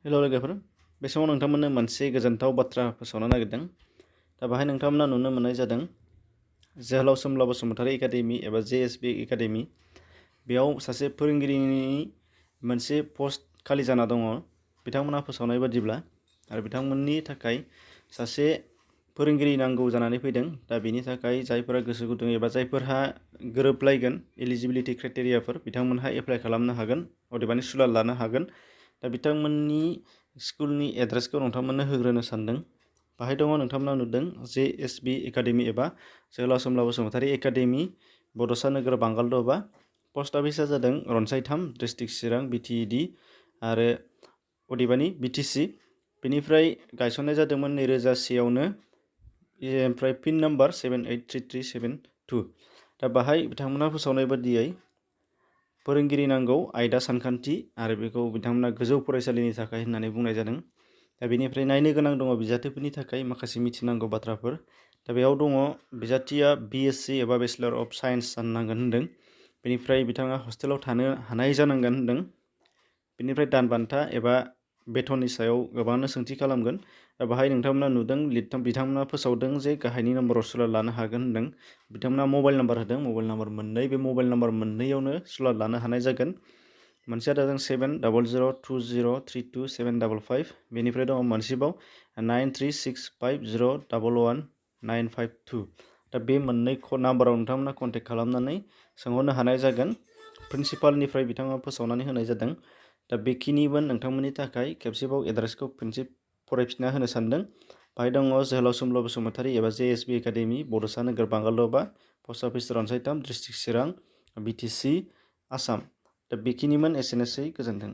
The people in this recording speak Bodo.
हेल' लोगोफोर, बे समाव नोंथांमोननो मोनसे गोजोनथाव बाथ्रा फोसावनो नागिरदों। दा बाहाय नोंथांमोना नुनो मोननाय जादों जोहोलाव सोमब्ला बसुमतारी एकाडेमि एबा JSB एकाडेमि बेयाव सासे फोरोंगिरिनि मोनसे पस्ट खालि जाना दङ। बिथांमोना फोसावनाय बादिब्ला आरो बिथांमोननि थाखाय सासे फोरोंगिरि नांगौ जानानै फैदों। दा बेनि थाखाय जायफोरा गोसो गुदुं एबा जायफोरहा गोरोबलायगोन एलिजिबिलिटि क्राइटेरियाफोर बिथांमोनहा एप्लाइ खालामनो हागोन, अदेबानि सुलाद लानो हागोन। दा बिथांमोननि स्कुलनि एड्रेसखौ नोंथांमोननो होग्रोनो सानदों। बाहाय दङ नोंथांमोना नुदों JSB एकाडेमि एबा जोहोलाव सोमब्ला बसुमतारी एकाडेमि, बड'सा नोगोर बांगाल दबा। पस्ट अफिसा जादों रनसाय 3, डिस्ट्रिक्ट चिरां BTED आरो अदेबानि BTC। बेनिफ्राय गायसननाय जादोंमोन 2001आवनो, ओमफ्राय पिन नाम्बार 783372। दा बाहाय बिथांमोना फोसावनाय बादियै फोरोंगिरि नांगौ आयदा सानखान्थि आरो बेखौ बिथांमोना गोजौ फरायसालिनि थाखाय होननानै बुंनाय जादों। दा बेनिफ्राय नायनो गोनां दङ बिजाथिफोरनि थाखाय माखासे मिथिनांगौ बाथ्राफोर। दा बेयाव दङ बिजाथिया BSc एबा बेचलर अफ साइन्स जानांगोन होनदों। बेनिफ्राय बिथाङा हस्टेलाव थानो हानाय जानांगोन होनदों। बेनिफ्राय दान बान्था एबा बेथननि सायाव गोबाङानो सोंथि खालामगोन। दा बाहाय नोंथांमोना नुदों बिथांमोना फोसावदों जे गाहायनि नम्बराव सुलाद लानो हागोन होनदों। बिथांमोना मबाइल नाम्बार होदों, मबाइल नाम्बार मोननै। बे मबाइल नाम्बार मोननैयावनो सुलाद लानो हानाय जागोन। मोनसेया जादों 7002032755। बेनिफ्राय दङ मोनसेबाव 9365011952। दा बे मोननै नाम्बाराव नोंथांमोना कन्टेक्ट खालामनानै सोंहरनो हानाय जागोन। प्रिन्सिपालनिफ्राय बिथाङा फोसावनानै होनाय जादों। दा बेखिनिमोन नोंथांमोननि थाखाय। खेबसेबाव एड्रेसखौ खनसे फरायफिनना होनो सानदों। बाहाय दङ जोहोलाव सोमब्ला बसुमतारी एबा JSB एकाडेमि, बड'सा नोगोर बांगाल दबा, पस्ट अफिस रनसाय 3, डिस्ट्रिक्ट चिरां BTC, आसाम। दा बेखिनिमोन, एसेनोसै, गोजोन्थों।